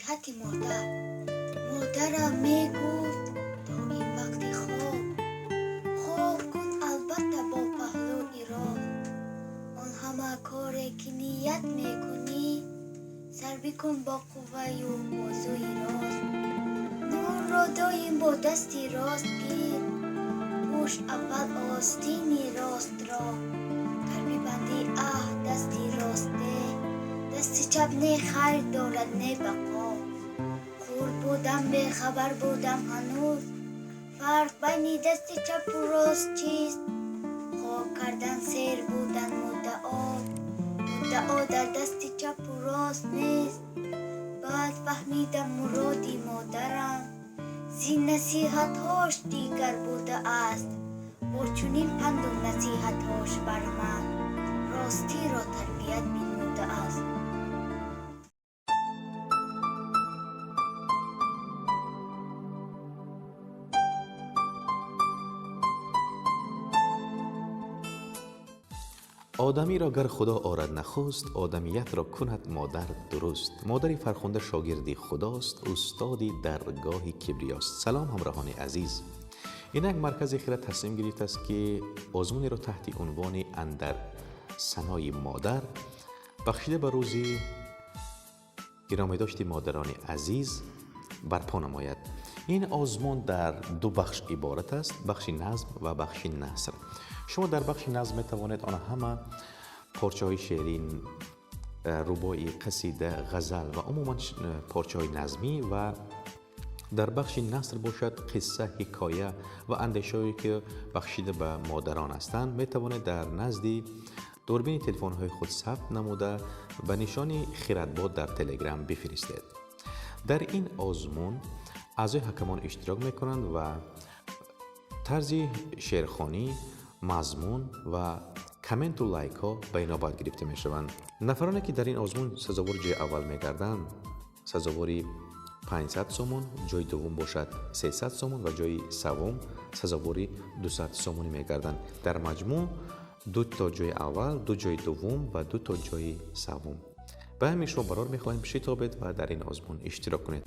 Насиҳати модар. Модарам мегуфт то ин вақти хоб, хоб кун албатта бо паҳлӯи рост. Он ҳама коре ки ният мекунӣ, сар бикун бо қувваю бозуи рост. Нурро доим бо дасти рост гир, пӯш аввал остини ростро. Гар бибандӣ аҳд дасти рост деҳ, дасти чап не хайр дорад, не бақо. Хурд будам, бехабар будам ҳанӯз, фарқ байни дасти чапу рост чист? Хоб кардан, сер будан муддао, муддао дар дасти чапу рост нест. Баъд фаҳмидам муроди модарам зин насиҳатҳош дигар будааст. Бо чунин панду насиҳатҳош бар ман ростиро тарбият бинмудааст. Одамиро гар Худо орад нахуст, одамиятро кунад модар дуруст. Модари фархунда шогирди худост, устоди даргоҳи кибриёст. Салом, ҳамроҳони азиз. Инак маркази хирад тасмим гирифтааст, ки озмунеро таҳти унвони «Андар санои модар», бахшида ба рӯзи гиромидошти модарони азиз, барпо намояд. Ин озмун дар ду бахш иборат аст: бахши назм ва бахши наср. Шумо дар бахши назм метавонед он ҳама порчаҳои шеърӣ, рубоӣ, қасида, ғазал ва умуман порчаҳои назмӣ, ва дар бахши наср бошад қисса, ҳикоя ва андешаҳое, ки бахшида ба модарон ҳастанд, метавонед дар назди дурбини телефонҳои худ сабт намуда, ба нишони Хиратбот дар Телеграм бифиристед. Дар ин озмун аъзои ҳакамон иштирок мекунанд ва тарзи шеърхонӣ, мазмун ва комменту лайкҳо ба инобат гирифта мешаванд. Нафароне, ки дар ин озмун сазовори ҷои аввал мегарданд, сазовори 500 сомон, ҷои дуввум бошад 300 сомон ва ҷои саввум сазовори 200 сомонӣ мегарданд. Дар маҷмӯъ ду то ҷои аввал, ду ҷои дуввум ва ду то ҷои саввум. Ба ҳамин шумо барор мехоҳем, шитобед ва дар ин озмун иштирок кунед.